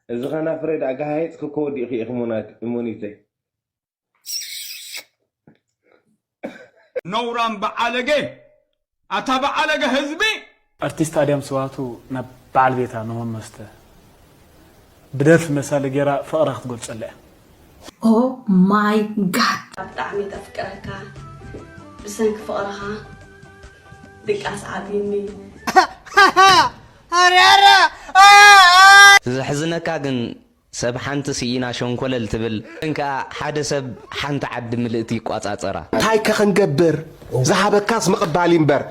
እዚ ኸናፍረ ደኣ ጋሃይጽ ክከወዲ ኢኺ ኢኺ ሞናት-፣ ሞኒተይ። ነውራም በዓለገ ኣታ በዓለገ ህዝቢ። ኣርቲስት ኣድያም ስብሃቱ ናብ በዓል ቤታ ንሆም መስተ ብደርፊ መሳሊ ጌራ ፍቕራ ክትገልጸሉ እያ። Oh my god! ብጣዕሚ የፍቅረካ ብሰንኪ ፍቕርኻ ድቃስ ዓብዩኒ። ዘሕዝነካ ግን ሰብ ሓንቲ ስኢና ሸንኮለል ትብል፣ ግን ከኣ ሓደ ሰብ ሓንቲ ዓዲ ምልእቲ ይቋጻጸራ። እንታይ ከ ክንገብር? ዝሃበካስ ምቕባል እዩ እምበር።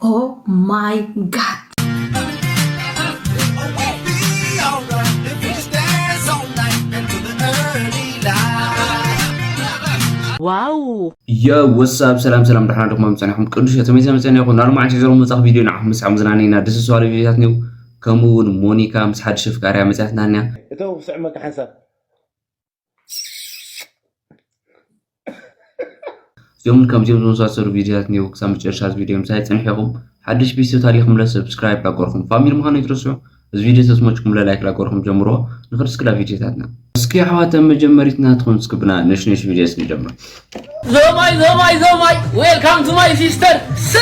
Oh my god! ዋው ዮ ወሳብ ሰላም ሰላም ደሓና ድኹም ምጸኒኹም ቅዱስ ተመይዛ መጸኒኹም ናብ ማዓንቲ ዘሮ መጻኽ ቪድዮ ንዓኹም ምስሓ ምዝናነይና ደስ ዝባለ ቪድዮታት ነው። ከምኡ እውን ሞኒካ ምስ ሓድሽ ኣፍቃሪያ መጽያትና እኒያ። እተው ስዕመካ ሓንሳብ። እዚኦምን ከምዚኦም ዝመሳሰሉ ቪድዮታት እኒው ክሳብ መጨረሻ እዚ ቪድዮ ምሳይ ፅንሕ ኢኹም ሓድሽ ቪድዮ ታሊኹም ለ ሰብስክራይብ ላገርኩም ፋሚሊ ምዃኑ ይትረስዑ። እዚ ቪድዮ ተስመጭኩም ለ ላይክ ላገርኩም ጀምሮ። ንክድ እስክላ ቪድዮታትና እስኪ ኣሕዋተ መጀመሪትና ትኾን እስክብና ነሽነሽ ቪድዮ እስኪ ጀምር። ዞማይ ዞማይ ዞማይ welcome to my sister ስ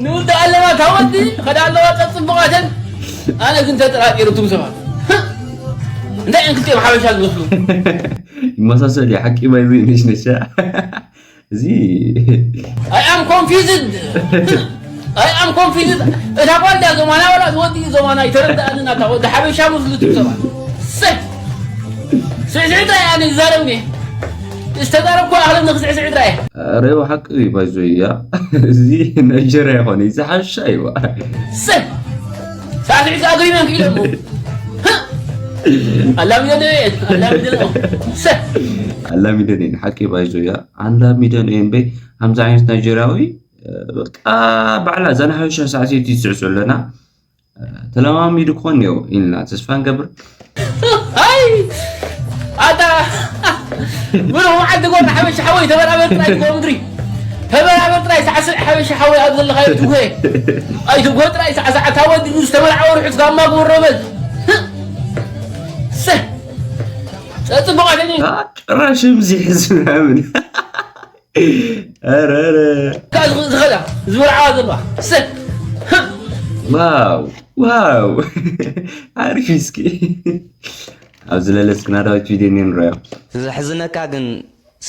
ንውልዳ ኣለማ ታወዲ ከዳ ኣለዋ ጸጽብቓተን ኣነ ግን ተጠራጢሩ ቱም ሰባት እንታይ እንክልቲኦም ሓበሻ ዝመስሉ ይመሳሰል እዩ ሓቂ ባይዘ ነሽነሻ እዚ I am confused I am confused እታ ጓል ድያ ዞማና ወላ ዝወዲ ዞማና ይተረዳእንን ኣታ ወዲ ሓበሻ መስሉ ትሰባ ሰ ስዕስዕ ጥራይ ኣነ ዝዛረብ እኔ ዝተዛረብኩ ኣኽለ ንኽስዕስዕ ጥራይ ረው ሓቂ እዩ ባይዞ እያ እዚ ናይጀርያ ይኾነ ዝሓሻ እዩ ሰ ሳስዒት ኣግሪመንት ኢለሞ ኣላሚደን ኣላሚደን ሰ ኣላሚደን ሓቂ ባይዞ እያ ኣላሚደን እምበይ ከምዚ ዓይነት ናይጀርያዊ በቃ ባዕላ እዛ ንሓበሻ ሳዕሲዒት ይስዕስዑ ኣለና ተለማሚዱ ክኾን እኒኦ ኢልና ተስፋ ንገብር። ኣይ ኣታ ብሩኽ መዓልቲ ጎና ሓበሻ ሓወይ ተበራበር ጥራይ ጎ ምድሪ ተበራበር ጥራይ ሳዕስዕ ሓበሻ ሓወይ ኣብ ዘለኻዮ ትጉሄ ኣይትጉሄ ጥራይ ሳዕሳዕ ታወዲ ዝተመርዓወ ርሑስ ጋማ ግበሮ በል ሰ ጸጽቡቕ ኣይተገኝ ጭራሽ ምዚ ሕዚ ምናምን ኧረ ኧረ ዝኸዳ ዝበልዓዋ ዘለዋ ሰ ዋው ዋው ኣሪፍ እስኪ ኣብ ዝለለ እስክና ዳዊት ቪድዮ እኒኦ ንረዮ ዘሕዝነካ ግን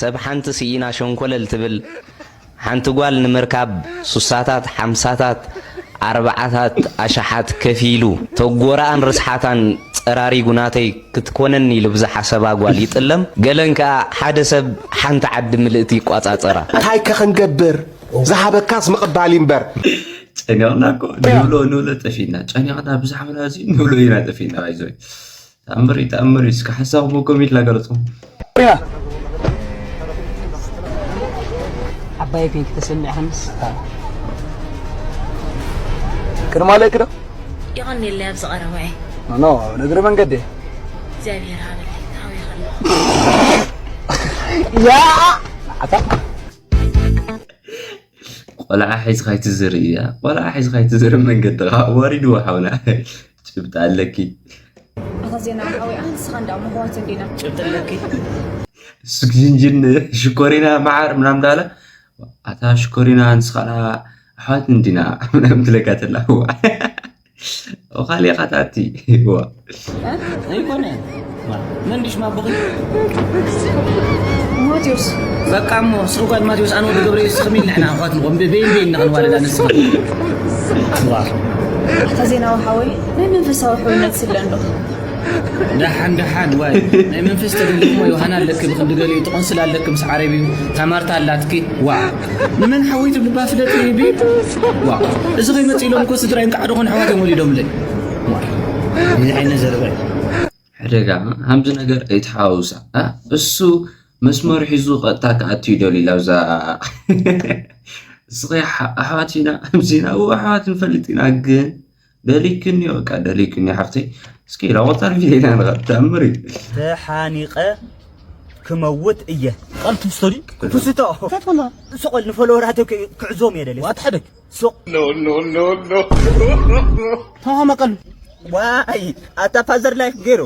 ሰብ ሓንቲ ስኢና ሸንኮለል ትብል ሓንቲ ጓል ንምርካብ ሱሳታት ሓምሳታት ኣርባዓታት ኣሽሓት ከፊሉ ተጎራኣን ርስሓታን ጸራሪጉ ናተይ ክትኮነኒ ኢሉ ብዝሓሰባ ጓል ይጥለም ገለን ከኣ ሓደ ሰብ ሓንቲ ዓዲ ምልእቲ ይቋጻጸራ። እንታይ ከ ክንገብር ዝሃበካስ ምቕባል እዩ እምበር። ጨኒቕና እኮ ንብሎ ንብሎ ጠፊእና ጨኒቕና ብዛዕባና እዚ ንብሎ ኢና ጠፊእና ባይዞይ ተኣምር እዩ ተኣምር እዩ እስከ ሓሳብኩም ኮሜንት ላገለፅኩም ዓባይ ኮይንኪ ተሰሚዕኽንስ ቅድማ ለክ ዶ የቐንየለይ ኣብዚ ቀረውዒ ኖ ንእግሪ መንገዲ እግዚኣብሔር ሃበለይ ታዊ ከሎ ያ ቆልዓ ሒዝካ ኣይትዝር እያ ቆልዓ ሒዝካ ኣይትዝር መንገድኻ ወሪድዎ ሓውና ጭብጢ ኣለኪ ኣታ ዜና ሓወይ ኣንስኻ እንዳ መኽዋት እንዲና ጭብጢ ኣለኪ ስግጅንጅን ሽኮሪና መዓር ምናምን ዳለ ኣታ ሽኮሪና ንስኻና ኣሕዋት እንዲና ምናምን ትለካ ተላ እዋ ካሊእ ካታቲ እዋ ኣይኮነ መንዲሽ ማቦኺ ማቴዎስ በቃ እሞ ስኹ ጓል ማቴዎስ ኣነ ወዲ ገብረ የሱስ ከመይ ንሕና ኣሕዋት ንኾን በይን በይን ንኽንዋለዳ ንስኻ ኣታ ዜናዊ ሓወይ ናይ መንፈሳዊ ሕውነት ስለ እንዶ ደሓን ደሓን ዋይ ናይ መንፈስ ተገልሞ ዮሃና ኣለኪ ብክንዲ ገሊኡ ትቆንስል ኣለኪ ምስ ዓረብ እዩ ታማርታ ኣላትኪ ዋ ንመን ሓወይ ትብልባ ፍለጥ ቢ ዋ እዚ ከይመጽእ ኢሎም እኮ ስድራይ እንቃዕ ድኾን ኣሕዋት እዮም ወሊዶምለይ ዋ እዚ ዓይነት ዘረባ እዩ ሕደጋ ሃምዚ ነገር ኣይትሓዋውሳ እሱ መስመሩ ሒዙ ቀጥታ ክኣቱ ይደልዩ ላብዛ እስኸ ኣሕዋት ኢና ምዚና ኣሕዋት ንፈልጥ ኢና ግን ደሊክኒ በቃ ደሊክኒ ሓፍተይ እስኪ ላቆጻር ቪዲዮ ኢና ንቐጥታ እምሪ ተሓኒቐ ክመውት እየ። ቃል ትውስቶ ድዩ? ትውስቶ። እንታይ ትኾና? ስቕ በል፣ ንፎሎወራተይ ክዕዞም እየ ደልየ። ዋት ሓደግ። ስቕ። ኖ፣ ኖ፣ ኖ፣ ኖ። ተማማ ቀሉ። ዋይ፣ ኣታ ፋዘር ላይክ ገይሩ።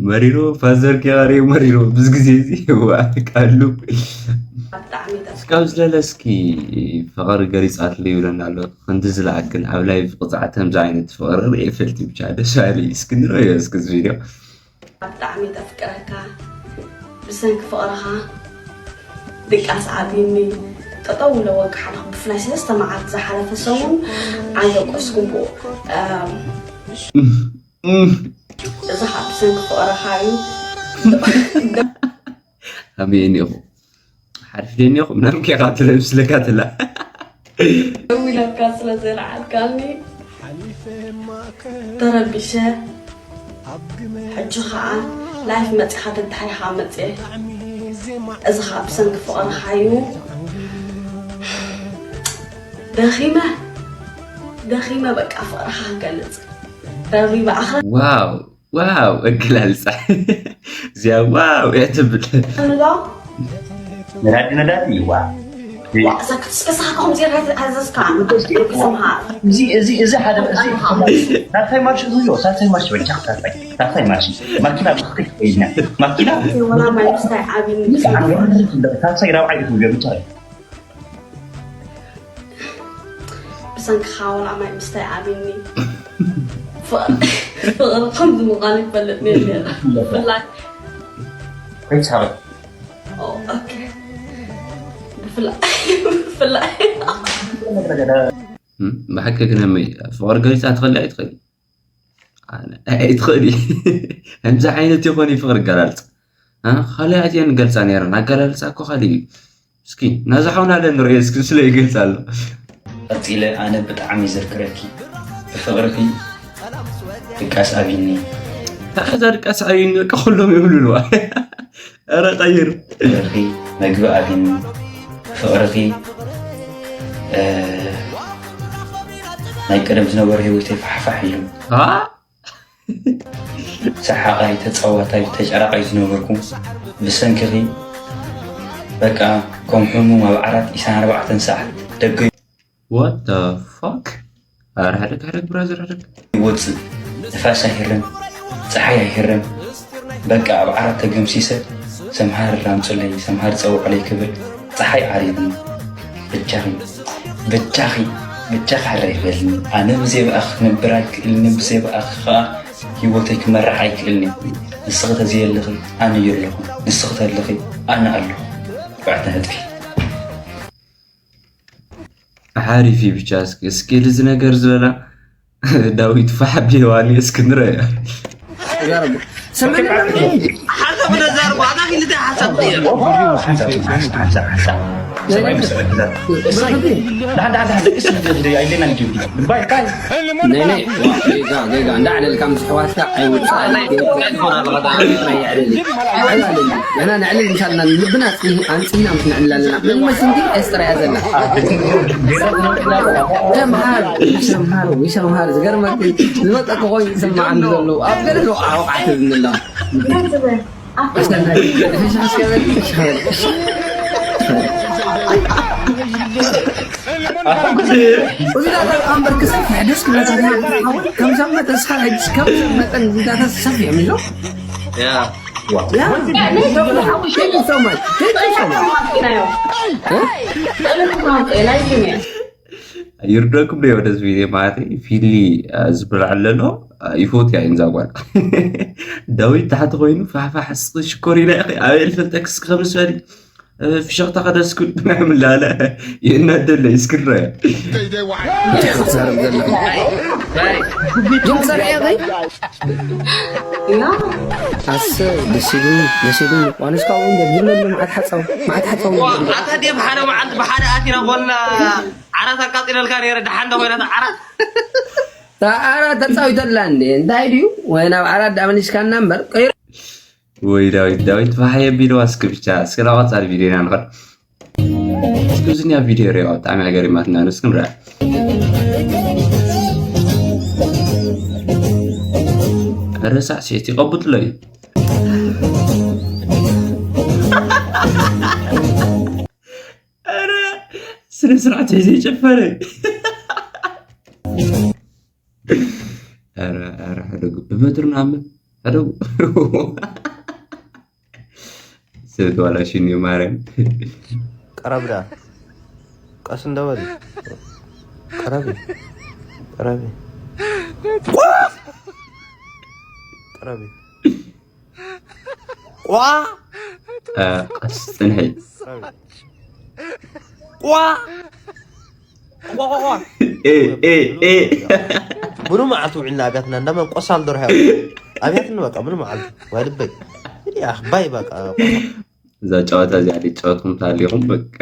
መሪሮ፣ ፋዘር ኪያ መሪሮ፣ ብዙ ግዜ እዚ፣ ዋ፣ ቃሉ። ብጣዕሚ ደስ እስካብ ዝለለ እስኪ ፍቕሪ ገሊጻትሉ ይብለና ኣሎ። ክንዲ ዝለኣክል ኣብ ላይቭ ቅጻዕቲ ከምዚ ዓይነት ፍቕሪ ርእየ ፈልጢ ብቻ ደስ በሃሊ። እስኪ ንርእዮ እስኪ እዚ ቪድዮ። ብጣዕሚ ተፍቅረካ ብሰንኪ ፍቕርኻ ድቃስ ዓብይኒ ጠጠው ኢለ ወጋሕና ብፍላይ ሰለስተ መዓልቲ ዝሓለፈ ሰሙን ኣየቆስኩም ብኡ እም፣ እም። እዚ ኸዓ ብሰንኪ ፍቕርኻ እዩ ኣሜን ኢኹ። ሓሪፍ ደኒኹ ምናምን ኬኻ ትለብስ ለካ ትላ። ደዊለካ ስለ ዘልዓልካኒ ተረቢሸ። ሕጂ ኸዓ ላይፍ መፂኻ ተታሒኻ መፅየ። እዚ ኸዓ ብሰንኪ ፍቕርኻ እዩ። ደኺመ፣ ደኺመ በቃ ፍቕርኻ ክገልፅ። ረቢ ብኣኽረ ዋው፣ ዋው፣ ኣገላልፃ። እዚኣ ዋው እያ ትብል። ንዶ? ነዳዲ፣ ነዳዲ፣ ዋ። ዋ፣ እዛ ክትስከሳ ከምዚ ኢልካ ኣዘዝካ። ሰምሃር። እዚ፣ እዚ፣ እዚ ሓደ፣ እዚ፣ ሳልሳይ ማርሽ እዩ፣ ሳልሳይ ማርሽ በጃ፣ ሳልሳይ፣ ሳልሳይ ማርሽ። ማኪና ብስክሪት ኮይና። ማኪና ወላ ማይ ምስታይ ዓብይኒ። ሳልሳይ ራብዓይ እዩ፣ ገምታ። ብሰንክኻ ወላ ማይ ምስታይ ዓብይኒ። ፍቕሪ፣ ፍቕሪ ከምዚ ምዃኑ ይፈልጥ ነይሩ ነይረ። ብፍላይ ከይትስሓቂ። ኦ፣ ኦኬ። ብፍላይ፣ ብፍላይ። እም፣ ብሓቂ ግን ኣመይ፣ ፍቕሪ ገሊጻ ትኽእል ኣይትኽእል? ኣነ፣ ኣይትኽእል። ከምዚ ዓይነት ይኾን እዩ ፍቕሪ ገላልጽ። እ፣ ካልኣት እየን ገልጻ ነይረን። ኣገላልጻ እኮ ካልእ እዩ። እስኪ፣ ናዛ ሓውና ለ ንርእዮ እስኪ፣ ስለ ይገልጽ ኣሎ። ቀጺለ፣ ኣነ ብጣዕሚ ዘፍቅረኪ፣ ብፍቕርኺ ድቃስ ኣብይኒ። ታኸዛ ድቃስ ኣብይኒ፣ በቃ ኩሎም ይብሉልዋ። ኧረ ቀይር። ፍቕርኺ መግቢ ኣብይኒ፣ ፍቕርኺ፣ እ፣ ናይ ቀደም ዝነበረ ህይወተይ ፋሕፋሕ ኢሉ። አ? ሰሓቓይ፣ ተጻዋታይ፣ ተጨራቓይ ዝነበርኩ ብሰንክኺ በቃ ከም ሕሙም ኣብ ዓራት ኢሳን ኣርባዕተን ሰዓት ደገ What the fuck? ኧረ ሕደግ፣ ሕደግ ብራዘር፣ ሕደግ። ይወጽእ፣ ንፋስ ኣይህረም፣ ጸሓይ ኣይህረም። በቃ ኣብ ዓራት ተገምሲሰ፣ ሰምሃር ኣምጹለይ፣ ሰምሃር ጸውዑለይ ክብል ጸሓይ ዓሪብኒ። በጃኺ፣ በጃኺ፣ በጃኺ ሕራይ በልኒ። ኣነ ብዘይ ብኣኺ ክነብር ኣይክእልኒ፣ ብዘይ ብኣኺ ኸኣ ህይወተይ ክመርሕ ኣይክእልኒ። ንስኺ ተዘየለኺ ኣነ የለኹን፣ ንስኺ ተለኺ ኣነ ኣለኹ። ኣርባዕተ ነጥቢ። ሓሪፍ እዩ ብቻ። እስኪ፣ እስኪ እዚ ነገር ዝበላ ዳዊት ፋሕ ኣቢልዋኒ እስኪ ንረዮ። ሓሳብ ነዛርቦ፣ ኣታ ፊልተ ሓሳብ ትቕየር። ሓሳብ፣ ሓሳብ፣ ሓሳብ። ሓሳብ ኣይመስለኒ። ሓሳብ። ደሓን፣ ደሓን፣ ደሓን፣ ደቂ ስም ዝደይ ኣይለና እንጂ። ባይ፣ ባይ። ነይ፣ ነይ፣ ዋ፣ ጌጋ፣ ጌጋ፣ እንዳዕለልካ ምስ ኣሕዋትካ ኣይውጻእን። ኣይዕለል። ንሕና ነዕልል ምሳልና ልብና ኣንጽህና ምስ ነዕልል ኣለና። ምን መስል ግን ኤስጥራ እያ ዘላ። ተምሃር፣ ሰምሃር፣ ወይ ሰምሃር፣ ዝገርመክ ዝመጸ ክኾን ይስምዓኒ ዘለዉ። ኣብ ገለ ነው ኣውቃት ዝንላ። እዚ ዳታ ኣምበር ክሰፍሕ ደስ ክብለካ። ከምዛ መጠን ስኻ ሕጅስ ከምዛ መጠን ዳታ ሰፊሕ የሚለው። ያ። ያ። Thank you so much. Thank you so much. ይርደኩም ዶ ወደዚ ቪድዮ ማለት እዩ። ፊሊ፣ እ፣ ዝብላዕ ኣለሎ፣ እ፣ ይፈትያ እዩ እዛ ጓል። ዳዊት ታሕቲ ኮይኑ ፋሕፋሕ እስኺ ሽኮር ኢለ ኢኺ ኣበይ ልፈልጠክ እስኪ ከም ዝበል፣ እ፣ ፍሸኽታ ከደስኩ ምናምን ላለ ይእነደለ ይስክረ። ትዛረብ ዘለኻ። ድምፂ ርኤ ወይ? ኣሰ፣ ደስ ኢሉኒ፣ ደስ ኢሉኒ። ዋንስ ካብኡ እንደ ብሎ ኣሎ፣ መዓት ሓጻው፣ መዓት ሓጻው። ዋ፣ ኣታ ድየ ብሓደ መዓልቲ ብሓደ ኣቲና ጎና ዓራት ኣቃጺለልካ ነይረ፣ ደሓን እንደ ኮይና እታ ዓራት። እታ ዓራት ተጻዊተላ እንዴ? እንታይ ድዩ? ወይ ናብ ዓራት ዳመኒስካና እምበር፣ ቀይሮ። ወይ ዳዊት፣ ዳዊት፣ ፋሕ የቢልዋ እስኪ ብቻ። እስኪ ናብ ቀጻሊ ቪድዮና ንኸድ። እስኪ እዚኛ ቪድዮ ሪኦ፣ ብጣዕሚ እያ ገሪማትና፣ እስኪ ንሪኣ። እ፣ ረሳዕ ሴት ይቐብጥሎ እዩ። ኧረ ስነ ስርዓት ሒዘ ይጨፈረ። ኧረ ኧረ ሕደጉ ብበትሪ ንኣምን ሕደጉ። ሰብ ተባላሽኒ ማርያም። ቀረብ ዳ ቀስ እንደበል። ቀረቢ ቀረቢ ቀረቢ ቋ እ፣ ቀስ ጽንሒ። ቀረቢ ቋ ቋ ቋ ቋ። ኤ ኤ ኤ ምኑ መዓልቲ ውዒልና ኣብያትና እንዳመን ቆሳል ደርሆ ኣብያትን በቃ ምኑ መዓልቲ ዋይ ልበይ ኣኽባይ በቃ እዛ ጨዋታ እዚኣ ሊጫወትኩም ታሊኹም በቃ።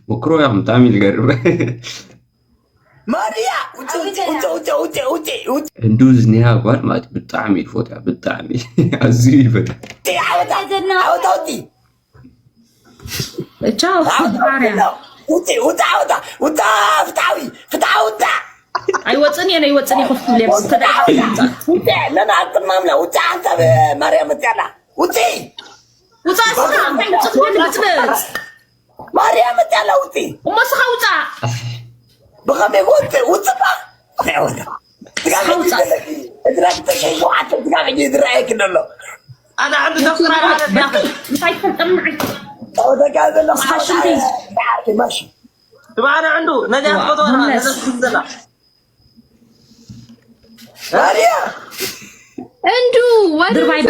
ምክሮ ያኹም ብጣዕሚ ልገርም። ማርያ ውጭ ውጭ ውጭ ውጭ ውጭ ውጭ ውጭ እንዱ ዝኒሃ ጓል ማለት ብጣዕሚ ይፎትያ ብጣዕሚ ኣዝዩ ይፈትያ። ውጭ ዓወታ ዓወታ ውጭ ቻው ባርያ ውጭ ውጭ ዓወታ ውጣ ፍትሓዊ ፍትሓዊ ውጣ ኣይወፅን እየ ነይወፅን እየ ኮፍ ትብል እየ ተደኣ ውጭ ለና ኣጥማምላ ውጭ ሓንሳብ ማርያም መፅያላ ውጭ ውፃእ ስኻ እንታይ ውፅእ ክትብል ክትበፅ ማርያም መፅያላ ውጭ እሞ ስኻ ውፃእ ብኸመይ ውፅእ ውፅእ ባ ዝረኣየኪ ዘሎ እንታይ ትፈልጠም ንዓይ ተወደጋ ዘሎ ሓሽምቲ ማሽ ትባዕደ ዕንዱ ነዚኣ ትፈትዋ ነዛ ትስም ዘላ ማርያ እንዱ ወደ ድርባይ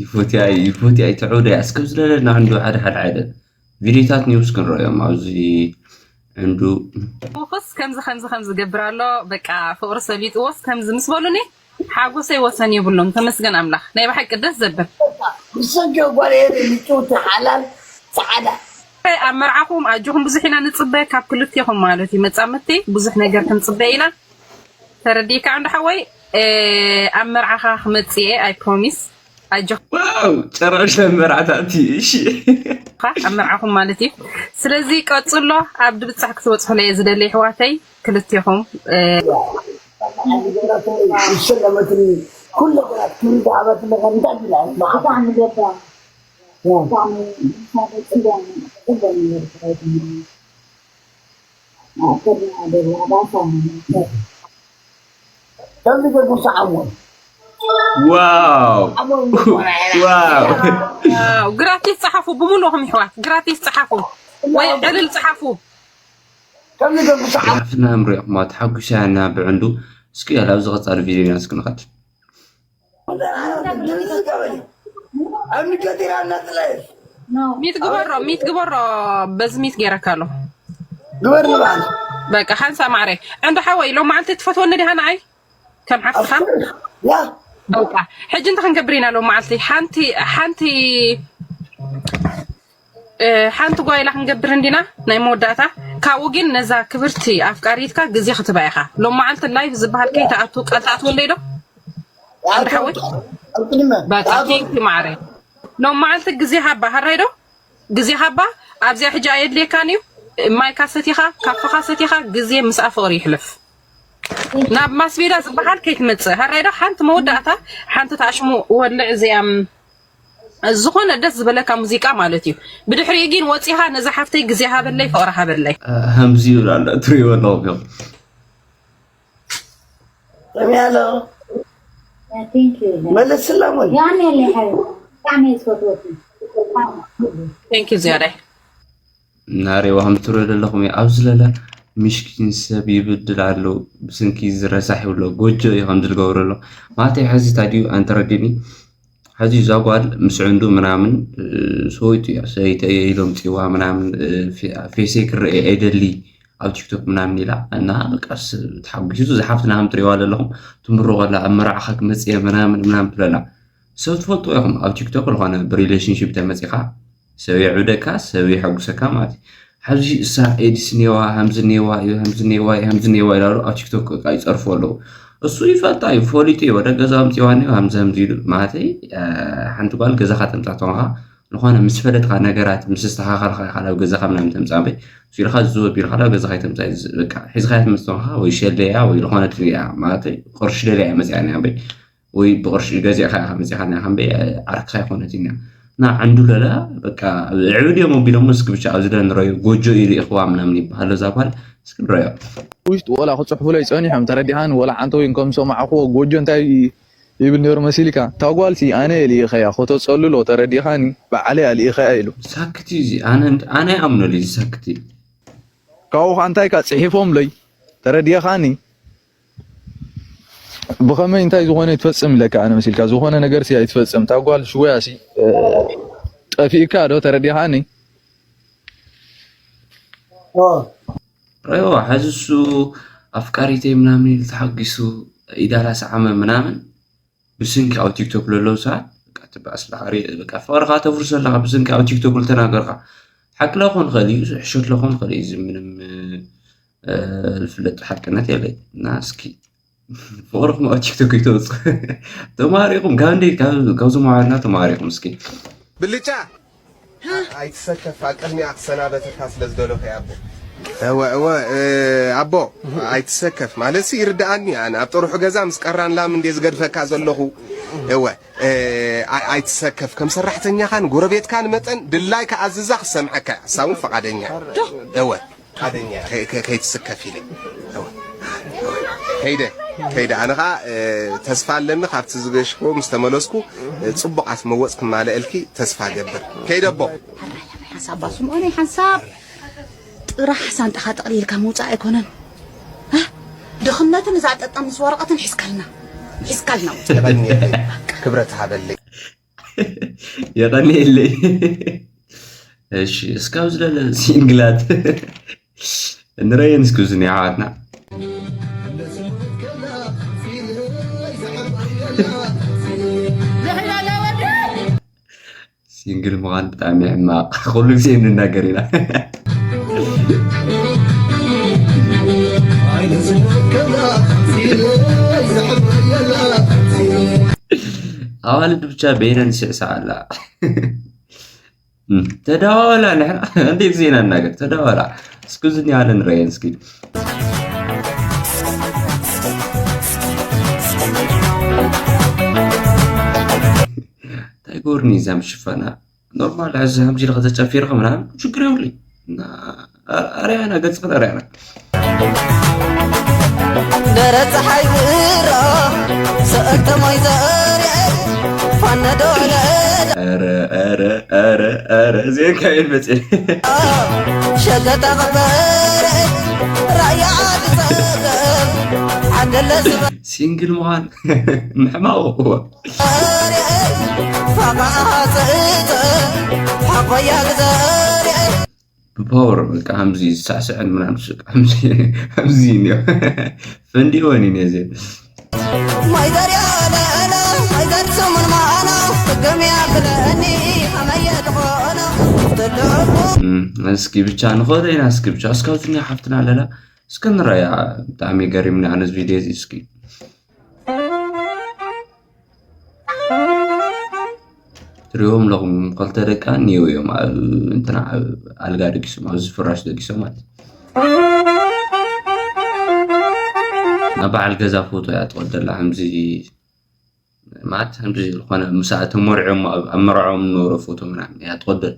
ይፎትያ ይፎትያ ይትዑደ እስከብ ዝለለና እንዱ ሓደ ሓደ ሓደ ቪዲዮታት ኒውስ ክንረኦም ኣብዚ እንዱ ፎክስ ከምዚ ከምዚ ከምዚ ገብር ኣሎ በቃ ፍቅሪ ሰሊጥዎስ ከምዚ ምስ በሉኒ ሓጎሰይ ወሰን የብሎም። ተመስገን ኣምላኽ ናይ ብሓቂ ደስ ዘብል ብሰንኪ ጓል ኤሪ ምጭውቲ ሓላል ፃዕዳ ኣብ መርዓኹም ኣጆኹም ብዙሕ ኢና ንፅበ ካብ ክልቴኹም ማለት እዩ መፃምድቲ ብዙሕ ነገር ክንፅበ ኢና። ተረዲእካ እንዶ ሓወይ ኣብ መርዓኻ ክመፅእ እየ I promise ኣጆኻ። ዋው ጨራሽ መርዓታቲ እሺ ኣብ መርዓኹም ማለት እዩ። ስለዚ ቀፅሎ ኣብ ድብፃሕ ክትበፅሑለይ እየ ዝደሊ ኣሕዋተይ ክልቴኹም። ዝሰለመትኒ ኩሉ ግራት ክብሪ ዝሃበትኒ ከምታት ይላል ብጣዕሚ ገባር ብጣዕሚ ከምዚ ገጉ ሰዓሞ ዋው ዋው ግራቲስ ፀሓፉ ብምሉእኹም ይሕዋት ግራቲስ ፀሓፉ ወይ ዕልል ፀሓፉ። ከምዚ ገጉ ሰዓሞ ግራፍና ንሪኦኹማ ተሓጒሳና ብዕንዱ እስኪ ያላ ኣብዚ ቀፃሊ ቪድዮና እስኪ ንኸድ ኣብ ንገዲራ እናፅለየት ሚት ግበሮ ሚት ግበሮ በዚ ሚት ገይረካ ኣሎ ግበር ንባል በቃ ሓንሳ ማዕረ ዕንዱ ሓወይ ሎማዓንቲ ትፈትወኒ ዲኻ ንዓይ ከም ሓፍትኻ ያ በቃ ሕጂ እንታይ ክንገብር ኢና ሎም መዓልቲ ሓንቲ ሓንቲ እ፣ ሓንቲ ጓይላ ክንገብር እንዲና ናይ መወዳእታ ካብኡ ግን ነዛ ክብርቲ ኣፍቃሪትካ ግዜ ክትባ ኢኻ ሎም መዓልቲ ላይፍ ዝበሃል ከይትኣቱ ቃል ትኣትወለይ ዶ ሓወይ በቃ ቴንኪ ማዕረ ሎም መዓልቲ ግዜ ሃባ ሃራይ ዶ ግዜ ሃባ ኣብዚኣ ሕጂ ኣየድልየካን እዩ ማይካ ሰቲኻ ካፈኻ ሰቲኻ ግዜ ምስኣ ፍቕሪ ይሕለፍ ናብ ማስቤዳ ዝበሃል ከይትመፅእ ሃራይ ዶ ሓንቲ መወዳእታ ሓንቲ ተኣሽሙ ወልዕ እዚኣ ዝኾነ ደስ ዝበለካ ሙዚቃ ማለት እዩ ብድሕሪኡ ግን ወፂኻ ነዛ ሓፍተይ ግዜ ሃበለይ ፍቕሪ ሃበለይ ሃምዚ ይብል ኣሎ ትሪእዎ ኣለኹም እዮም ሰሚያሎ Thank you. መልስላ እውን ያኔ ያለ ሀይ ብጣዕሚ ዝፈትወት ቴንኪ ዝያዳይ ናሬዋ ከም ትሪኦ ዘለኹም እዩ ኣብዚ ለለ ምሽኪን ሰብ ይብድል ኣሎ ብስንኪ ዝረሳሕ ይብሎ ጎጆ እዩ ከም ዝልገብረሎ ማለት እዩ ሕዚ ታዲዩ ኣንተረዲኒ ሕዚ እዛ ጓል ምስ ዕንዱ ምናምን ሰወይቱ እያ ሰበይተ እየ ኢሎም ፅዋ ምናምን ፌሰይ ክረአ ኣይደሊ ኣብ ቲክቶክ ምናምን ኢላ እና በቃ ተሓጒሱ ዝሓፍትና ከም ትሪዋ ዘለኹም ትምርቆላ ኣብ መርዓኻ ክመፅየ ምናምን ምናምን ትብለላ ሰብ ትፈልጥዎ ኢኹም ኣብ ቲክቶክ ዝኾነ ብሪሌሽንሽፕ ተመፂኻ ሰብ የዕብደካ ሰብ የሐጉሰካ ማለት እዩ። ሐዚ እሳ ኤድስ ኔዋ ሀምዚ ኔዋ እዩ ሀምዚ ኔዋ እዩ ሀምዚ ኔዋ ይላሉ ኣብ ቲክቶክ በቃ ይፀርፉ ኣለዉ። እሱ ይፈልጣ እዩ ፈሊጡ እዩ ወደ ገዛ ኣምፂዋ ኔዋ ሀምዚ ሀምዚ ኢሉ ማለተይ ሓንቲ ጓል ገዛኻ ተምፃ ተኾንኻ ዝኾነ ምስ ፈለጥካ ነገራት ምስ ዝተኻኸልካ ኢኻ ናብ ገዛኻ ምናምን ተምፃ እምበይ እሱ ኢልካ ዝወ ቢልካ ናብ ገዛኻ ይተምፃ በቃ ሒዝካ ትመፅእ ተኾንካ ወይ ሸለያ ወይ ዝኾነ ትሪያ ማለተይ ቅርሺ ደልያ እያ መፅያ ኒያ እምበይ ወይ ብቕርሺ ገዚእካ ኢኻ መፂኻ ናይ ከምበይ ዓርክኻ ኣይኮነትን እያ። እና ዕንዱ ለላ በቃ ዕብድ እዮም ኣቢሎም እስኪ ብቻ ኣብዚ ለ ንረዩ ጎጆ እዩ ልኢኽዋ ምናምን ይበሃል እዛ ጓል እስኪ ንረዮ። ውሽጢ ወላ ክፅሕፉለይ ፀኒሖም ተረዲኻኒ ወላ ሓንቲ ወይ ከም ሰማዕኽዎ ጎጆ እንታይ ይብል ነይሩ መሲልካ እታ ጓልሲ ኣነ እየ ልኢኸያ ኮተፀልሎ ተረዲኻኒ በዓለይ ኣልኢኸያ ኢሉ። ሳክቲ እዚ ኣነ ኣነ ይኣምነሉ እዚ ሳክቲ ካብኡ ከዓ እንታይ ካ ፅሒፎምለይ ተረዲኻኒ ብኸመይ እንታይ ዝኾነ ይትፈጽም ኢለካ ኣነ መሲልካ ዝኾነ ነገር ሲ ኣይትፈጽም እታ ጓል ሽወያ ሲ ጠፊእካ ዶ ተረዲኻኒ ረዋ ሐዚ እሱ ኣፍቃሪተይ ምናምን ኢሉ ተሓጒሱ ኢዳላ ሰዓመ ምናምን ብስንኪ ኣብ ቲክቶክ ለለዉ ሰባት በቃ ትበኣስ ለካ ሪ- በቃ ፍቕርኻ ተፍርሶ ኣለኻ ብስንኪ ኣብ ቲክቶክ ልተናገርካ ሓቂ ለኾን ኽእል እዩ ሕሾት ለኾን ኽእል እዩ እዚ ምንም እ፣ ዝፍለጥ ሓቅነት የለይ እና እስኪ ፍቕርኹም ኣብ ቲክቶክ ይተውፅ ተማሪኹም ካብ እንደ ካብዚ መዋልና ተማሪኹም እስኪ ብልጫ ኣይትሰከፍ ኣብ ቅድሚኣ ክሰናበተካ ስለ ዝደለኹ እየ ኣቦ። እወ እወ እ፣ ኣቦ ኣይትሰከፍ ማለት ሲ ይርድኣኒ ኣነ ኣብ ጥርሑ ገዛ ምስ ቀራን ላም እንዴ ዝገድፈካ ዘለኹ እወ እ፣ ኣይ- ኣይትሰከፍ ከም ሰራሕተኛኻን ጎረቤትካን መጠን ድላይ ክኣዝዛ ክሰምዐካ እያ እሳ እውን ፈቓደኛ እያ። እወ ፈቓደኛ እያ ከ- ከ- ከይትስከፍ ኢለ እወ። ከይደ ከይደ ኣነ ኸዓ እ፣ ተስፋ ኣለኒ ካብቲ ዝገሽክዎ ምስ ተመለስኩ እ፣ ፅቡቓት መወፅ ክማለእልኪ ተስፋ ገብር ከይደ ኣቦ። ሓንሳብ ባስምኦ ናይ ሓንሳብ ጥራሕ ሳንጣኻ ጠቕሊልካ ምውፃእ ኣይኮነን። ሃ? ድኽነትን እዛ ጠጠም ምስ ወረቐትን ሒዝካልና ሒዝካልና ውፃእ። የቐንየለይ። ክብረት ሃበለይ። የቐንየለይ። እሺ እስካብ ዝለለ ሲንግላት ንረየን እስኪ ዝኒ ኣሕዋትና ሲንግል ምዃን ብጣዕሚ ሕማቕ ኩሉ ግዜ ንናገር ኢና ኣዋልድ ብቻ በይነን ስዕሳ ኣላ ተዳዋወላ ንሕና እንዴት ዜና እናገር ተዳዋላ እስኪ ዝኒ ኣለ ንረየን እስኪ እንታይ ጎርኒ እዛ ምሽፈና ኖርማል ሕዚ ከምዚ ኢለ ከተጨፊርካ ምናምን ችግር የብሉይ ኣርያና ገጽ ኣርያና ደረት ፀሓይ ብራ ሰእልተ ማይ ዘርአ ፋነዶ ኧረ ኧረ ኧረ ኧረ እዚአን ካበይ መፅኤ ሸገታ ቀበረ ራያ ዓዲ ፀገም ዓደለ ዝበ ሲንግል ምዃን ምሕማቕ እዎ ብፓወር በቃ ከምዚ ዝሳዕስዐን ምናምን ከምዚ እኒኦ ፈንዲወን እዩ ነዚ ማይዘር ያለለ ማይዘር ሰሙን ማና ክገምያ ክለኒ ከመየ ድኾነ ትልቁ እስኪ ብቻ ንኸዶ ኢና እስኪ ብቻ እስካብ ዝኛ ሓፍትና ኣለላ እስኪ ንረያ ብጣዕሚ ገሪምኒ ኣነዚ ቪድዮ እዚ እስኪ ትሪኦም ኣለኹም ክልተ ደቃ እኒው እዮም ኣብ እንትና ኣብ ኣልጋ ደቂሶም ኣብዚ ፍራሽ ደቂሶም ማለት ናብ በዓል ገዛ ፎቶ እያ ትቐደላ ከምዚ ማለት ከምዚ ዝኾነ ምሳ ተመርዖም ኣብ መርዖም ነበረ ፎቶ ምናምን እያ ትቐደል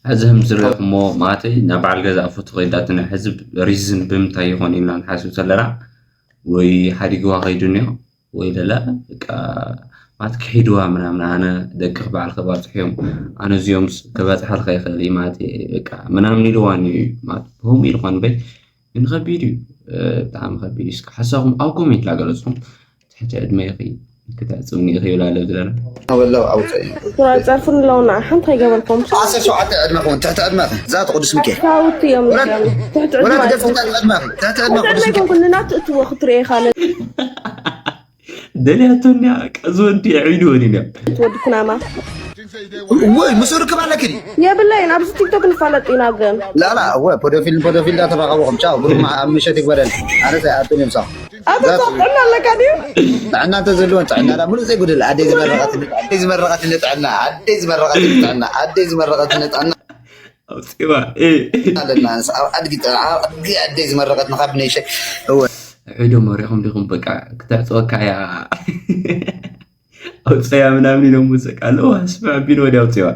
ሕዚ ከም ዝረኹሞ ማለተይ ናብ በዓል ገዛ ኣፉ ተኸይዳትና ሕዚ ሪዝን ብምንታይ ይኾን ኢልና ንሓስብ ዘለና ወይ ሓዲግዋ ከይዱ እኒኦ ወይ ለለ በቃ ማለት ክሒድዋ ምናምን ኣነ ደቂ ክበዓል ከባፅሑ እዮም ኣነ እዚኦም ክበፅሐልካ ይኽእል እዩ ማለት በቃ ምናምን ኢልዋን እዩ ማለት ብሆም ኢልኳን በይ ግን ከቢድ እዩ ብጣዕሚ ከቢድ እዩ ሓሳኹም ኣብ ኮሜንት ላገለፅኩም ትሕቲ ዕድመ ይኽእል ክትዕፅውኒ ኢኺ ይብል ኣሎ ዝለና። ወለው ኣውፅእ ቁራን ፀርፍን ኣለውና ሓንቲ ከይገበርኩም ዓሰርተ ሸውዓተ ዕድመ ክውን ትሕቲ ዕድመ እዛ ቅዱስ ሚካኤል ሳውቲ እዮም እዮም ትሕቲ ወላ ዕድመ ትደፍር ትሕቲ ዕድመ ትሕቲ ዕድመ ቅዱስ ሚካኤል ትዕድመ ናትእትዎ ክትርኢ ኢኻ ደልያቶኒያ ቀዝወንቲ ዕቢድወን ኢና ወዲ ኩናማ ወይ ምስ ርክብ ኣለኪ ድዩ የብለይን ኣብዚ ቲክቶክ ንፋለጥ ኢና ግን ላላ እወ ፖዶፊል ፖዶፊል ዳተራኸብኹም ቻው ብሩክ ኣብ ምሸት ይግበረን ኣነ ኣይኣቱን እዮም ሳኹ ኣቶ ጥዕና ኣለካ ድዩ ጥዕና እንተዘለወን ጥዕና ዳ ሙሉእ ዘይጉድል ኣደይ ዝመረቐትኒ ኣደይ ዝመረቐትኒ ጥዕና ኣደይ ዝመረቐትኒ ጥዕና ኣደይ ዝመረቐትኒ ጥዕና ኣውፅዋ እ ኣለና ኣብ ኣድጊ ጥዕና ኣብ ኣድጊ ኣደይ ዝመረቐትኒ ካብ ነይሸ እወ ሕዶ መሪኹም ዲኹም በቃ ክተዕፅወካ እያ ኣውፀያ ምናምን ኢሎም ሙዚቃ ኣለዎ ስምዕ ቢል ወዲ ኣውፅዋ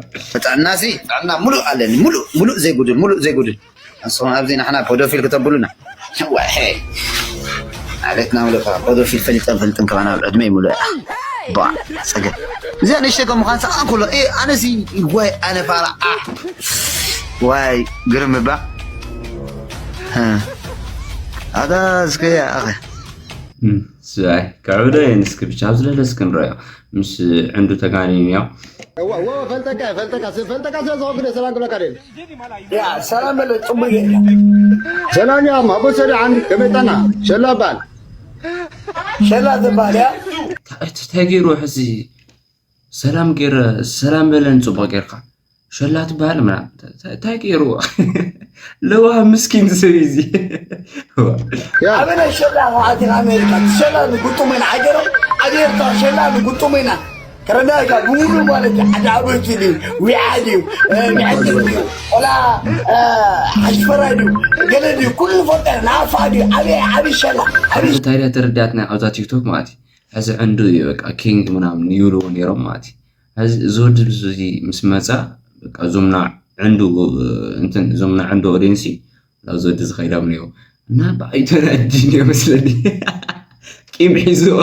ጥዕና ሲ ጥዕና ሙሉእ ኣለኒ ሙሉእ ሙሉእ ዘይጉድል ሙሉእ ዘይጉድል ንስኹም ኣብዚ ንሕና ፖዶፊል ክተብሉና ወሐ ዓሌትና ምሉእ ፖዶፊል ፈሊጠን ፈልጥን ከማን ኣብ ዕድመ ይሙሉእ ባ ፀገም እዚኣ ንእሽተይ ከም ምዃን ሰኣ እንከሎ ኣነሲ ዋይ ኣነ ፋራ ዋይ ግርም እባ ኣታ እስከ ኣኸ ስይ ከዕብዶ የን እስኪ ብቻ ኣብ ዝለለ እስኪ ንረዮ ምስ ዕንዱ ተጋኒኑ ያ ፈልጠካ ፈልጠካ ፈልጠካ ስለ ዝኾንኩ ሰላም ክብለካ ደል ያ ሰላም በለ ጽቡቅ ጌርካ ሰላም ያ ማቦ ሰሪ ዓንዲ ከመይ ጠና ሸላ ባል ሸላ ዝበሃል ያ እንታይ ገይሩ ሕዚ ሰላም ገይረ ሰላም በለን ፅቡቅ ጌርካ ሸላ ትበሃል ምና እንታይ ገይሩ ለዋ ምስኪን ሰብ እዚ ኣበና ሸላ ከዓቲ ኣሜሪካ ሸላ ንጉጡም ኢና ዓገሮም ኣብ ኤርትራ ሸላ ንጉጡም ኢና ተረዳእካ ብሙሉ ማለት ሓደ ኣበቱ ድዩ ዊዓ ድዩ ሚዐጭር ድዩ ቆላ ሓሽፈራ ድዩ ገለ ድዩ ኩሉ ፎጠር ናፋ ድዩ ዓበየ ዓብይ ሸላ ዓብይ እንታይ ድያ ተረዳትና ኣብዛ ቲክቶክ ማለት እዩ ሕዚ ዕንዱ እዩ በቃ ኪንግ ምናምን ይብልዎ ነይሮም ማለት እዩ ሕዚ እዚ ወዲ እዚ ምስ መፃ በቃ እዞምና ዕንዱ እንትን እዞምና ዕንዱ ኦዲንሲ ላብ እዚ ወዲ ዝኸይዶም ነይሩ እና ብኣይ ተናዲን እዮ መስለኒ ቂም ሒዝዎ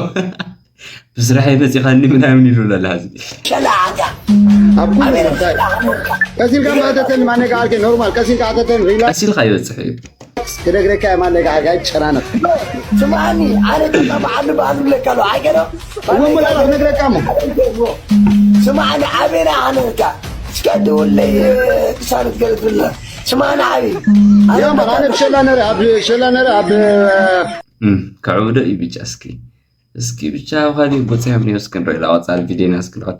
ብስራሕ መፂኻኒ ምናምን ይብሉ ኣለሃዚ ሸላዓታ ኣብ ኩሉ እንታይ ቀሲልካ ማተተን ማነጋ ዓርከይ ኖርማል ቀሲልካ ኣተተን ሪላ ቀሲልካ ይበፅሕ እዩ ክነግረካ እየ ማነጋ ዓርከይ ጨናነፍ ስማኒ ኣነ ተጣባዓሉ በኣሉ ብለካ ሎ ዓገዶ እሞ ሞላ ክነግረካ እሞ ስማኒ ዓቤና ኣነካ እስከ ደውለይ ክሳነት ገለትልና ስማኒ ዓቢ ያማ ኣነ ብሸላ ነረ ኣብ ሸላ ነረ ኣብ ከዕብዶ እዩ ብቻ እስኪ እስኪ ብቻ ኣብ ካሊእ ቦፅያ ምንዮ እስኪ ንርኢ ላወፃል ቪድዮና እስኪ ንኸድ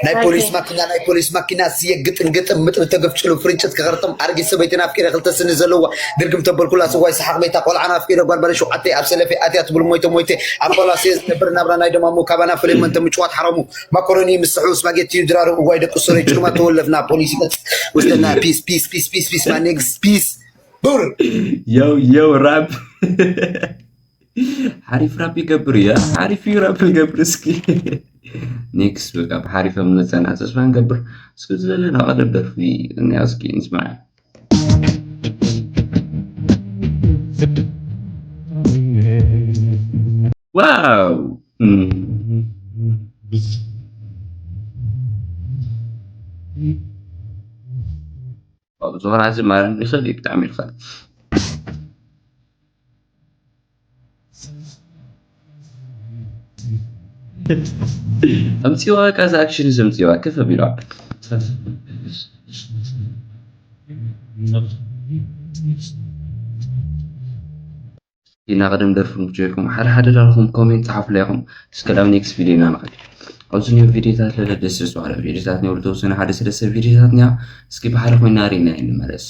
ናይ ፖሊስ ማኪና ናይ ፖሊስ ማኪና ስየ ግጥም ግጥም ምጥሪ ተገፍጭሉ ፍርጭት ክኸርጥም ኣረጊት ሰበይትን ኣፍቂረ ክልተ ስኒ ዘለዋ ግርግም ተበልኩላ ስዋይ ሰሓቕ ቤታ ቆልዓን ኣፍቂረ ጓል በለ ሸውዓተ ኣብ ሰለፌ ኣትያ ትብል ሞይተ ሞይተ ኣብ ቆላሴ ዝነብር ናብራ ናይ ደማሙ ካባና ፍሌመን ተምጭዋት ሓረሙ ማኮሮኒ ምስሑ ስፓጌቲ ድራሩ እዋይ ደቂ ሶሪ ጭርማ ተወለፍና ፖሊስ ይመጽ ውስደና ፒስ ፒስ ፒስ ፒስ ፒስ ማኔግስ ፒስ ቡር የው የው ራብ ሓሪፍ ራፕ ይገብር እያ ሓሪፍ እዩ ራፕ ይገብር እስኪ ኔክስት በቃ ብሓሪፍ ኣብ መፀና ተስፋ ንገብር እስኪ ዘለና ቀደም ደርፊ እኒያ እስኪ ንስማዕ ዋው ዝኾነ እዚ ማረን ይኽእል እዩ ብጣዕሚ ይኽእል ኣምፅዋ ካዚ ኣክሽን እዚ ኣምፅዋ ከፍ ኣቢልዋ ኢና ቅድም ደርፊ ንክጀኩም ሓደ ሓደ ዳልኩም ኮሜንት ፀሓፉ ላይኹም እስከ ናብ ኔክስት ቪዲዮ ኢና ንኸድ ኣብዚ ኒው ቪዲዮታት ለለ ደስ ዝዋለ ቪዲዮታት ኒው ዝተወሰነ ሓደ ሰለስተ ቪዲዮታት ኒያ እስኪ ብሓደ ኮይና ርኢና እንመለስ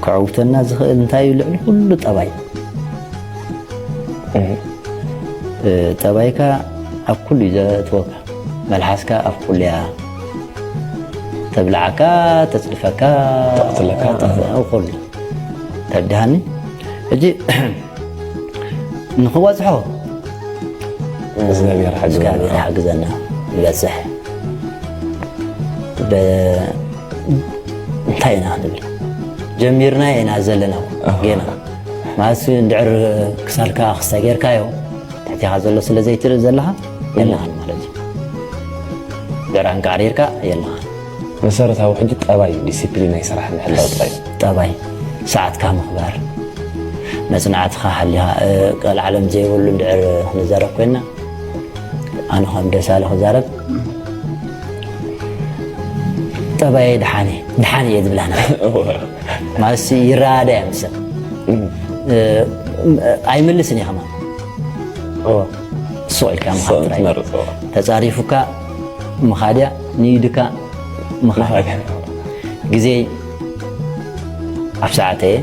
ክዕውተና ዝኽእል እንታይ እዩ ልዕሊ ኩሉ ጠባይ ጠባይካ ኣብ ኩሉ እዩ ዘእትወካ መልሓስካ ኣብ ኩሉ እያ ተብልዓካ ተፅድፈካ ተቕትለካ፣ ኩሉ ተርድሃኒ ሕጂ ንኽበፅሖ እግዚኣብሔር ሓግዘና። እግዚኣብሔር ሓግዘና ንበፅሕ እንታይ ኢና ክንብል ጀሚርና ኢና ዘለና ጌና ማለት እንድዕር ክሳልካ ክስታይ ጌርካዮ ትሕቲኻ ዘሎ ስለ ዘይትርኢ ዘለኻ የለኻን ማለት እዩ ድዕር ኣንቃዕሪርካ የለኻን መሰረታዊ ሕጂ ጠባይ እዩ ዲሲፕሊን ናይ ስራሕ ምሕላው ጥራይ እዩ ጠባይ ሰዓትካ ምኽባር መጽናዕትኻ ሓሊኻ፣ እ፣ ቀልዓለም ዘይብሉ እንድዕር ክንዛረብ ኮይንና፣ ኣነ ከም ደሳለ ክዛረብ፣ ጠባየይ ደሓን እየ፣ ደሓን እየ ዝብላና። እወ። ማለትሲ ይረዳዳ እየ ምስ ሰብ። እም። እ፣ ኣይምልስን እየ ከማን። እወ። ስቕ ኢልካ ምኻድ ስቕ ጥራይ። ትመርጽ፣ እወ። ተጻሪፉካ ምኻድ እያ፣ ንኢድካ ምኻድ። ምኻድ። ግዜ ኣብ ሰዓተየ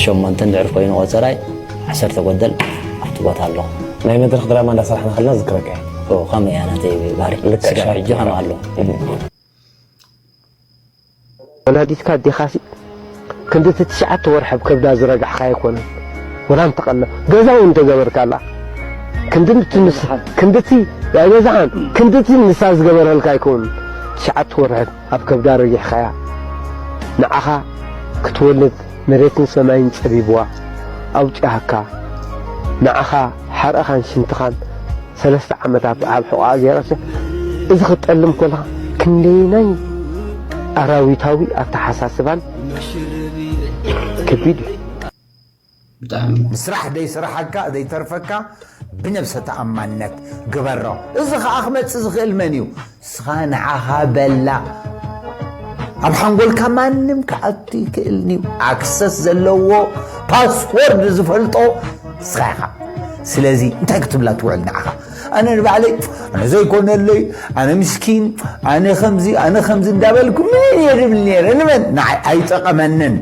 ሸሞንተ እንድሕር ኮይኑ ቆጸራይ፣ ዓሰርተ ጎደል ኣብቲ ቦታ ኣለኹ። ናይ መድረኽ ድራማ እንዳሰራሕና ከለና ዝክረካ እየ። ኦ፣ ከመይ እያ ናተይ ባህሪ? ልክዕ ስጋብ ሻርፕ ሕጂ ከምኣ ድራማ። ኣሎ። እም። ወላዲትካ ኣዴኻሲ ክንድቲ ትሽዓተ ወርሒ ኣብ ከብዳ ዝረጋሕኻ ኣይኮነን። ወላ እንተቐለ ገዛ እውን እንተገበርካላ ክንድቲ ንስ-፣ ክንድቲ ኣይበዛሓን፣ ክንድቲ ንሳ ዝገበረልካ ኣይከውንን። ትሽዓተ ወርሒ ኣብ ከብዳ ረጊሕኻያ። ንዓኻ ክትወልድ መሬትን ሰማይን ጸቢብዋ ኣውጺኣካ። ንዓኻ ሓርቕኻን ሽንትኻን ሰለስተ ዓመታት ኣብ ሕቖኣ ገይራሲ፣ እዚ ክትጠልም ከለኻ ክንደየናይ ኣራዊታዊ ኣተሓሳስባን ከቢድ እዩ። ብጣዕሚ። ስራሕ ዘይስራሓካ፣ ዘይተርፈካ ብነብሰ ተኣማንነት ግበሮ። እዚ ኸኣ ክመጽእ ዝኽእል መን እዩ? ንስኻ ንዓኻ በላ። ኣብ ሓንጎልካ ማንም ክኣቱ ይክእልን እዩ። ኣክሰስ ዘለዎ ፓስወርድ ዝፈልጦ ንስኻ ኢኻ። ስለዚ እንታይ ክትብላ ትውዕል ንዓኻ? ኣነ ንባዕለይ፣ ኣነ ዘይኮነለይ፣ ኣነ ምስኪን፣ ኣነ ከምዚ፣ ኣነ ከምዚ እንዳበልኩ ምን እየ ድብል ነይረ? ንመን? ንዓይ ኣይጠቐመንን።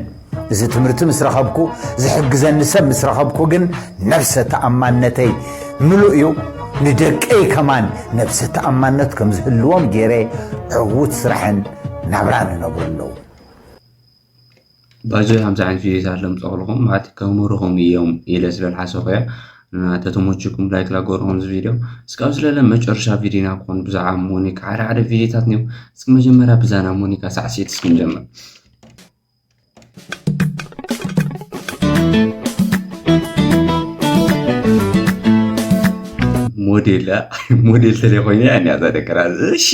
እዚ ትምህርቲ ምስ ረኸብኩ፣ ዝሕግዘኒ ሰብ ምስ ረኸብኩ ግን ነብሰ ተኣማንነተይ ምሉእ እዩ። ንደቀይ ከማን ነብሰ ተኣማንነት ከም ዝህልዎም ገይረ ዕዉት ስራሕን ናብራን ይነብሩ ኣለዉ። ባጆ ከምዚ ዓይነት ቪዲዮታት ለምፀኹልኹም ማለት ከምህሩኹም እዮም ኢለ ስለ ዝሓሰብኩ እየ። እና ተተመችኩም ላይክ ላገሩኹም እዚ ቪዲዮ። እስካብ ስለለ መጨረሻ ቪዲዮና ክኾን ብዛዕባ ሞኒካ ሓደ ሓደ ቪዲዮታት እዮም። እስኪ መጀመርያ ብዛና ሞኒካ ሳዕሲዒት እስኪ ንጀምር። ሞዴል፣ ሞዴል ተለይ ኮይነ እያ እዛ ደቀራ። እሺ።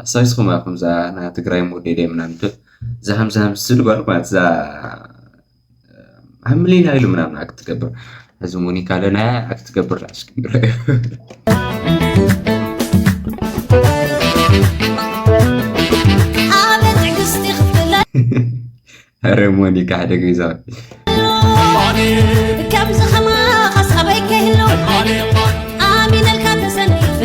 ኣስታዊስኩም ኢኹም እዛ ናይ ትግራይ ሞዴል እየ ምናምን ትብል። እዛ ሃምዛ ምስ ዝብል ጓል ማለት እዛ ሃምሊና ኢሉ ምናምን ኣክት ትገብር። እዚ ሞኒካ ለና ኣክት ትገብር ላ እስኪ ንረኣዮ። ኣረ ሞኒካ ሓደ ግዜ ከምዚ ኸማኻስ ኣበይ ከይህሉ ኣሚነልካ ተሰኒፈ።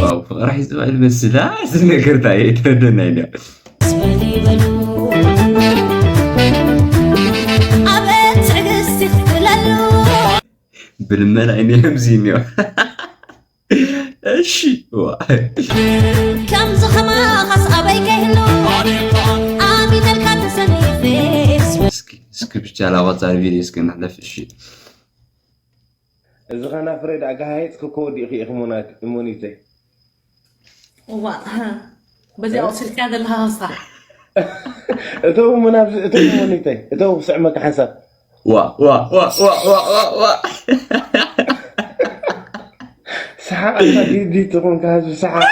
ዋው፣ ፍቕሪ ሒዝዋ ይመስላ። እዚ ነገር እንታይ እዩ? ኣይተረደናይ ድያ? ዝበሉ ይበሉ። ኣበት ትዕግስቲ ክትለሉ። ብልመና እዩ ነዚ እኒኦ። እሺ፣ ዋ። ከምዚ ኸማኻስ ኣበይ ከይህሉ ኣሚነልካ ተሰኒፈ። እስኪ፣ እስኪ ብቻ ላቆጻሪ ቪዲዮ እስኪ ንሕለፍ፣ እሺ። እዚ ኸናፍረይ ደኣ ጋሃየጽ ክከወዲእኺ ኢኺ ሞና-፣ ሞኒተይ። እዋ፣ በዚኣ ወሲድካያ ዘለኻ ክስራሕ። እተው መናፍስ-፣ እተው ሞኒተይ፣ እተው ክስዕመካ ሓንሳብ። ዋ፣ ዋ፣ ዋ። ሰሓቕ ኣታ ዲዲ ትኾንካ ህዝቢ ሰሓቕ።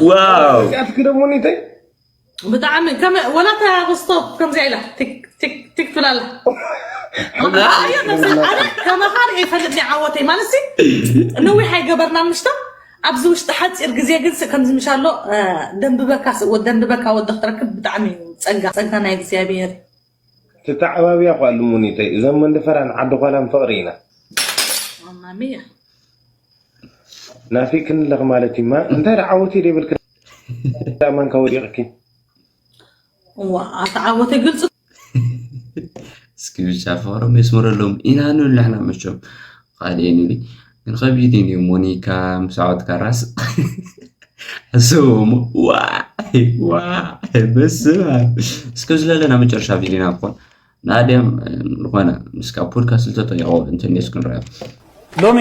ዋው። እዚኣ ትክደ ሞኒተይ? ብጣዕሚ ከመ-፣ ወላ እታ ስቶፕ ከምዚኣ ኢላ ቲክ፣ ቲክ፣ ቲክ ትብል ኣላ። ኣነ ከምዚ፣ ኣነ ከማኻ ርኤ ይፈልጥ እየ ዓወተይ። ማለት ሲ ነዊሕ ኣይገበርናን ምሽታ፣ ኣብዚ ውሽጢ ሓፂር ግዜ ግን ስ-፣ ከምዚ ምሻሎ፣ እ፣ ደንብበካ ስ-፣ ወ-፣ ደንብበካ ወዲ ክትረክብ ብጣዕሚ እዩ ጸጋ፣ ጸጋ ናይ እግዚኣብሔር። ትተዓባብያ እኮ ኣሉ ሙኒተይ፣ እዞም መንደፈራን ዓዲ ኳላን ፍቕሪ ኢና። ማማ ሚያ። ናፊቅክኒ ኣለኺ ማለት እዩ። ማ-፣ እንታይ ደኣ ዓወት እዩ ዘይብልኪ? ደኣ ማንካ ወዲቕኪ? እዋ፣ ኣታ ዓወተይ ግልፂ። እስኪ ብቻ ፍቕሮም የስምረሎም ኢና ንብል ንሕና መቸም። ካልእ የለን። ግን ከቢድ እዩ ሞኒካ ምስ ዓወትካ ራስ። ሕሰቦም። ዋይ፣ ዋይ፣ በስመ ኣብ። እስከ ዝለለ ናብ መጨረሻ ቪዲዮና ክኾን። ንኣድያም፣ ዝኾነ፣ ምስ ካብ ፖድካስት ዝተጠየቖ እንትን እስኪ ንረኣዮ። ሎሚ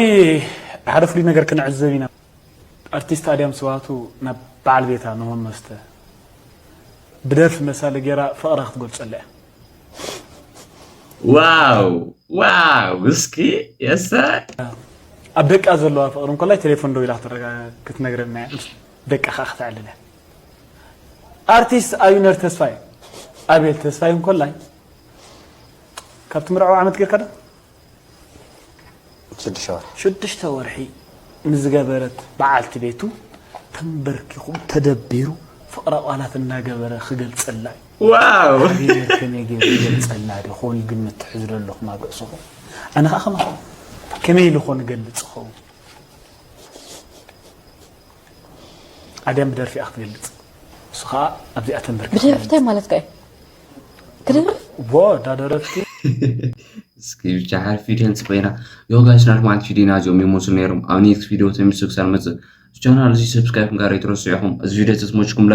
ሓደ ፍሉይ ነገር ክንዕዘብ ኢና። ኣርቲስት ኣድያም ስብሃቱ ናብ በዓል ቤታ ንሆም መስተ ብደርፊ መሳሊ ጌራ ፍቕራ ክትገልጸሉ እያ። ዋው፣ ዋው፣ እስኪ፣ የሰ። ኣብ ደቃ ዘለዋ ፍቕሪ እንኮላይ ቴሌፎን ደው ኢላ ክትረጋ-፣ ክትነግረና እያ። ምስ ደቃ ከዓ ከተዕልል እያ። ኣርቲስት ኣዩነር ተስፋይ፣ ኣቤል ተስፋይ እንኮላይ ካብ ትምርዐው ዓመት ጌርካ ዶ? ሽዱሽተ ወርሒ። ሽዱሽተ ወርሒ ንዝገበረት በዓልቲ ቤቱ ተንበርኪኹ ተደቢሩ ፍቕረ ቃላት እናገበረ ክገልጸላ እዩ። ዋው ኣቤል ከመይ ገይሩ ይገልጸልና ዶ ይኸውን ግምት ትሕዙ ዶ ኣለኹም ኣብ ርእስኹም? ኣነ ከዓ ከማኹም ከመይ ኢሉ ኾን እገልጽ ይኸውን? ኣድያም ብደርፊ እያ ክትገልጽ። እሱ ከዓ ኣብዚኣ ተንበርኪኹ ብደርፍታይ ማለት ከ ክድርፍ ዎ ዳደረፍቲ እስኪ ብቻ ሓርፍ ቪድዮ ንፅበ ኢና። ዮ ጋይስ ናት ማለት ቪድዮ ናዚኦም ይመስሉ ነይሮም። ኣብ ኔክስት ቪድዮ ተመልሶ ክሳብ መፅእ ቻናል እዚ ሰብስክራይብ ምግባር ኣይትረስዑ ኢኹም። እዚ ቪድዮ ተስሞችኩም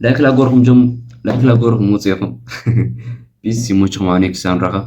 ላይክ ላጎርኩም ጀም ላይክ ላጎርኩም ውፅእ ኢኹም። ፒስ ይሞችኹም። ኣብ ኔክስት ንራኸብ።